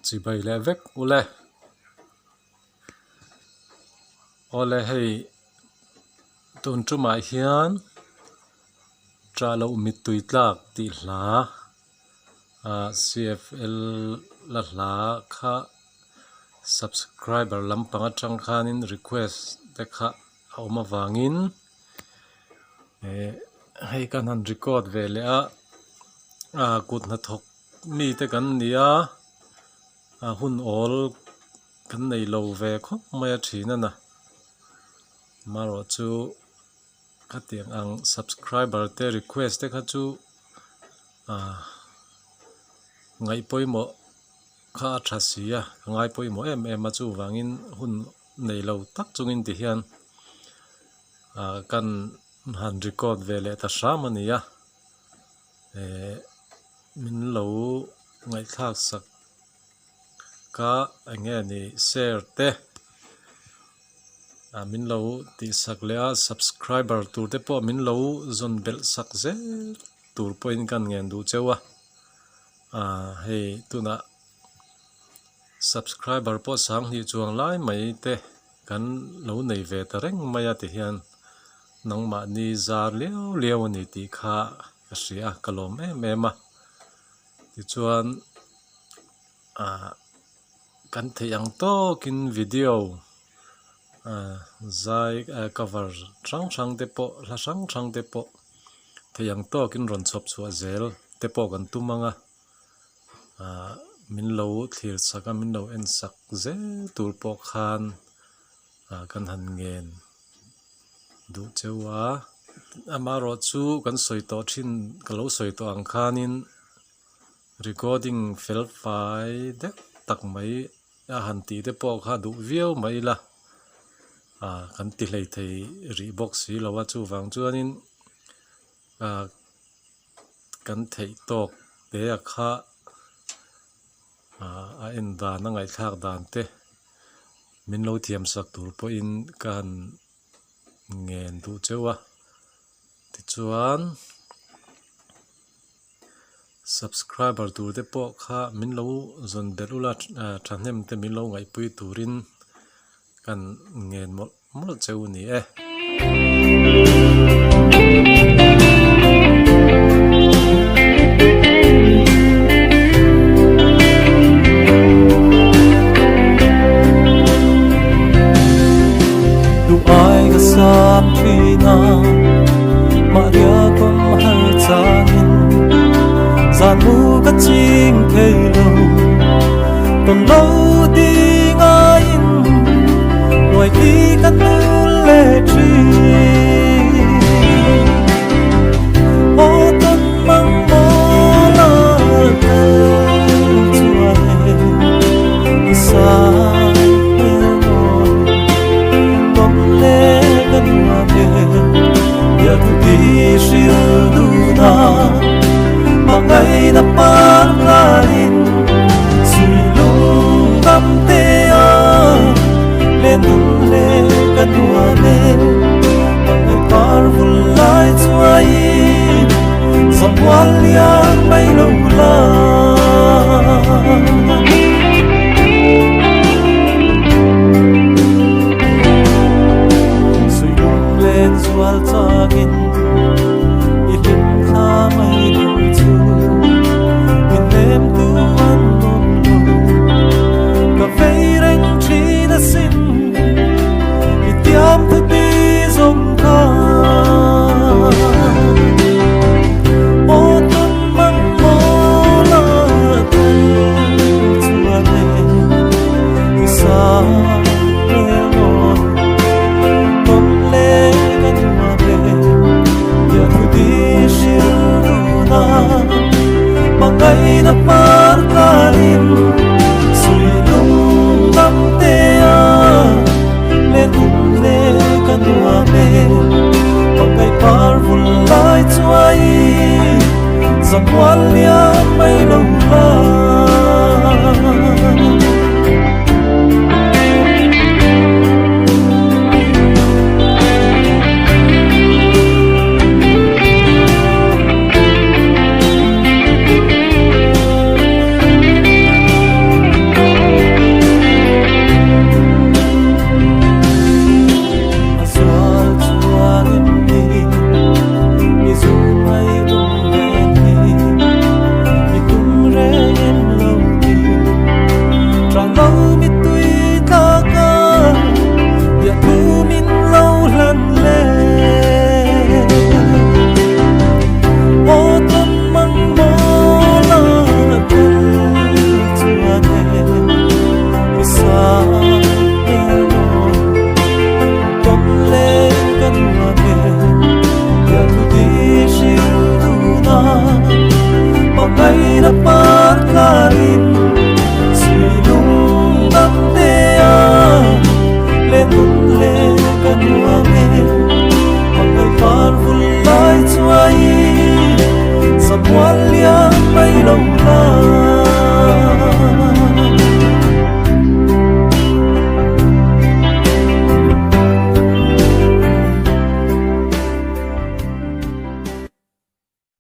Chibai leh vek ule. Awle hei tun tumah hian ṭah loh mittui tlak tih hla ah CFL la hla kha subscriber lampang atang khanin request te kha a awm avangin eh hei kan han record ve leh a ah kut hnathawk mite kan ni a a hun awl kan nei lo ve khawp mai a thin a na marawh chu khatiang ang subscriber te request te kha chu ah ngaih pawimawh kha a tha si a ka ngai pawimawh em em a chuvangin hun nei lo tak chungin ti hian ah kan han record ve leh ta hram a ni a eh min lo ngaihthlak sak ka eng nge ni share te ah min lo tih sak leh a subscriber tur te pawh min lo zawn belh sak zel tur pawhin ka ngen duh cheu a ah hei tunah subscriber pawh sanghnih chuang lai mai te kan lo nei ve ta reng mai a ti hian nangmahni zar liau liau a ni tih kha ka hria a ka lawm em em a tichuan ah kan theih ang tawkin video ah zai cover hrang hrang te pawh hla hrang hrang te pawh theih ang tawkin rawn chhawp chhuah zel te pawh kan tum ang a ah min lo thlir sak a min lo en sak zel tur pawh khan ah kan han ngen duh cheu a amaherawh chu kan sawi tawh thin ka lo sawi tawh ang khanin recording fel fai deuh tak mai a han tih te pawh kha duh viau mai ila ah kan ti hlei thei rih bawk si lo a chuvang chuanin ah kan theih tawk te a kha ah a en dan a ngaihthlak dan te min lo thiam sak tur pawhin ka han ngen duh cheu a tichuan subscriber tur te pawh kha min lo zawn belh ula thahnem te min lo ngaihpui turin kan ngen mawlh mawlh cheu a ni e. Duh ai ka sam thin a mahnia kawm har changin zan mu ka ching thei lo tawn lo ding aiin nuai khi ka nul leh thin aw tawn mang maw la kal chuan e sa